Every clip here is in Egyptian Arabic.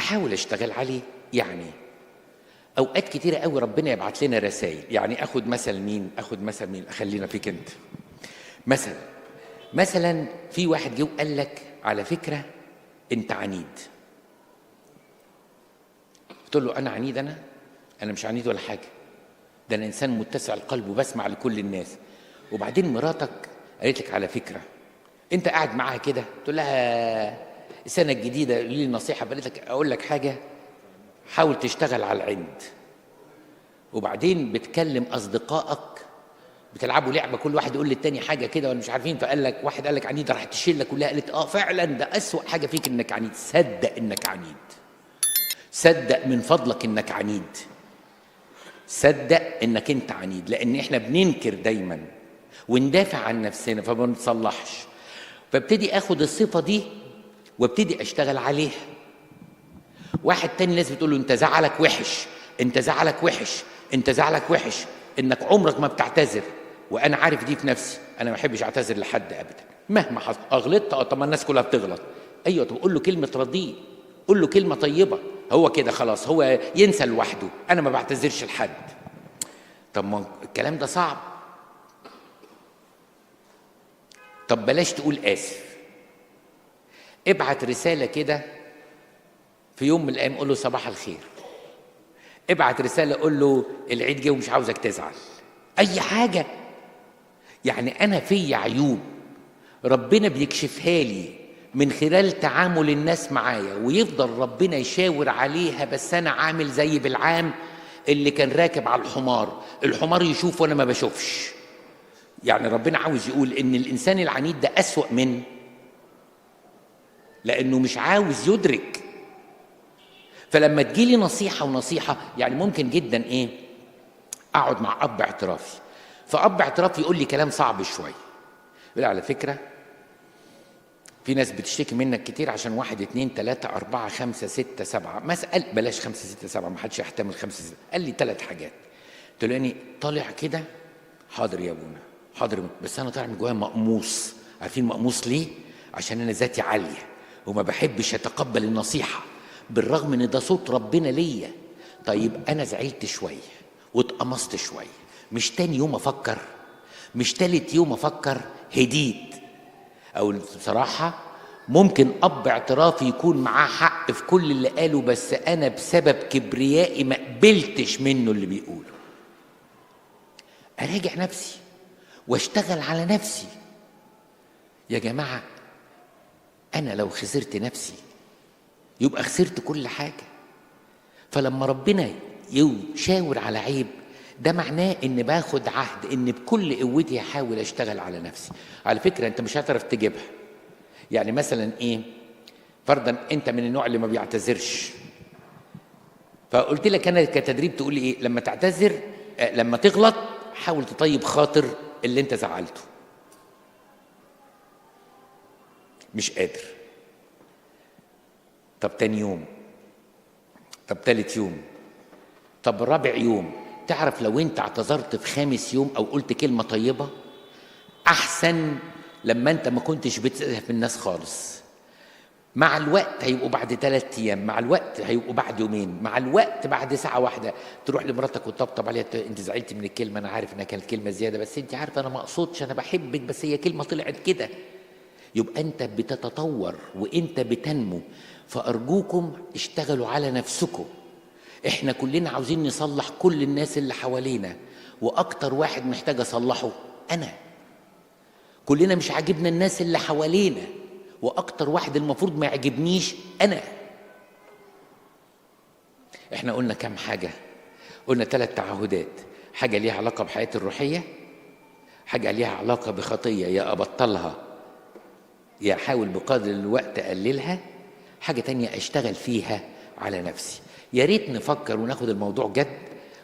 احاول اشتغل عليه. يعني اوقات كتيرة قوي ربنا يبعت لنا رسائل. يعني اخد مثل مين؟ اخد مثل مين؟ خلينا فيك انت. مثلا في واحد جه وقال لك على فكرة انت عنيد. قلت له انا عنيد؟ انا مش عنيد ولا حاجة، ده انا انسان متسع القلب وبسمع لكل الناس. وبعدين مراتك قالت لك على فكرة انت قاعد معاها كده تقول لها السنة الجديدة قولي لي نصيحة، قالت لك اقول لك حاجة، حاول تشتغل على العند. وبعدين بتكلم اصدقائك، بتلعبوا لعبه كل واحد يقول للتاني حاجة كده ولا مش عارفين، فقال لك واحد قال لك عنيد، راحت الشلة كلها قالت اه فعلا ده اسوأ حاجة فيك انك عنيد. صدق انك عنيد، صدق من فضلك انك عنيد، صدق انك انت عنيد، لان احنا بننكر دايما وندافع عن نفسنا فما بنتصلحش. فابتدي اخد الصفة دي وابتدي اشتغل عليها. واحد تاني الناس بتقول له انت زعلك وحش، انت زعلك وحش، انت زعلك وحش، انك عمرك ما بتعتذر. وانا عارف دي في نفسي، انا ما بحبش اعتذر لحد ابدا مهما حصل. اغلطت، طب ما الناس كلها بتغلط. ايوه، طب قول له كلمة رضيه، قول له كلمة طيبة، هو كده خلاص هو ينسى لوحده، انا ما بعتذرش لحد. طب ما الكلام ده صعب. طب بلاش تقول اسف، ابعت رسالة كده في يوم من الايام قول له صباح الخير، ابعت رسالة قول له العيد جه ومش عاوزك تزعل، اي حاجة. يعني انا في عيوب ربنا بيكشفها لي من خلال تعامل الناس معايا، ويفضل ربنا يشاور عليها، بس انا عامل زي بالعام اللي كان راكب على الحمار، الحمار يشوف وانا ما بشوفش. يعني ربنا عاوز يقول ان الانسان العنيد ده اسوأ من، لانه مش عاوز يدرك. فلما تجيلي نصيحة ونصيحة، يعني ممكن جدا ايه، اقعد مع اب اعترافي، فاب اعترافي يقول لي كلام صعب شوية، يقول على فكرة في ناس بتشتكي منك كتير عشان 1 2 3 4 5 6 7، مسألة بلاش 5 6 7، ما حدش يحتمل 5 6. قال لي 3 حاجات. قلت له اني طالع كده، حاضر يا ابونا حاضر، بس انا طالع من جوايا مقموص. عارفين مقموص ليه؟ عشان انا ذاتي عالية وما بحبش اتقبل النصيحة بالرغم ان ده صوت ربنا ليا. طيب انا زعلت شوية واتقمصت شوية، مش تاني يوم افكر، مش تالت يوم افكر، هديت. او بصراحة ممكن اب اعترافي يكون معاه حق في كل اللي قاله، بس انا بسبب كبريائي ما قبلتش منه اللي بيقوله. اراجع نفسي واشتغل على نفسي. يا جماعة انا لو خسرت نفسي يبقى خسرت كل حاجة. فلما ربنا يشاور على عيب، ده معناه ان باخد عهد ان بكل قوتي هحاول اشتغل على نفسي. على فكرة انت مش هتعرف تجيبها. يعني مثلا ايه، فرضا انت من النوع اللي ما بيعتذرش، فقلت لك انا كتدريب تقول ايه لما تعتذر، لما تغلط حاول تطيب خاطر اللي انت زعلته. مش قادر. طب تاني يوم، طب تالت يوم، طب رابع يوم. تعرف لو انت اعتذرت في 5 يوم او قلت كلمة طيبة احسن لما انت ما كنتش بتسأل في الناس خالص. مع الوقت هيبقوا بعد 3 ايام، مع الوقت هيبقوا بعد يومين، مع الوقت بعد ساعة واحدة تروح لمراتك وتطبطب عليها، انت زعلتي من الكلمة، انا عارف انها كانت كلمة زيادة، بس انت عارفة انا ما اقصدش، انا بحبك، بس هي كلمة طلعت كده. يبقى انت بتتطور وانت بتنمو. فارجوكم اشتغلوا على نفسكم. احنا كلنا عاوزين نصلح كل الناس اللي حوالينا، واكتر واحد محتاج اصلحه انا. كلنا مش عاجبنا الناس اللي حوالينا، واكتر واحد المفروض ما يعجبنيش انا. احنا قلنا كام حاجة؟ قلنا 3 تعهدات، حاجة ليها علاقة بحياتي الروحية، حاجة ليها علاقة بخطية يا ابطلها يا احاول بقدر الوقت اقللها، حاجة تانية اشتغل فيها على نفسي. يا ريت نفكر وناخد الموضوع جد،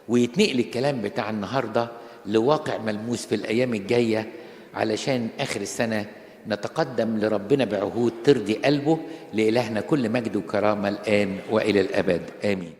ويتنقل الكلام بتاع النهارده لواقع ملموس في الايام الجاية، علشان اخر السنة نتقدم لربنا بعهود ترضي قلبه. لإلهنا كل مجد وكرامة الآن وإلى الأبد، آمين.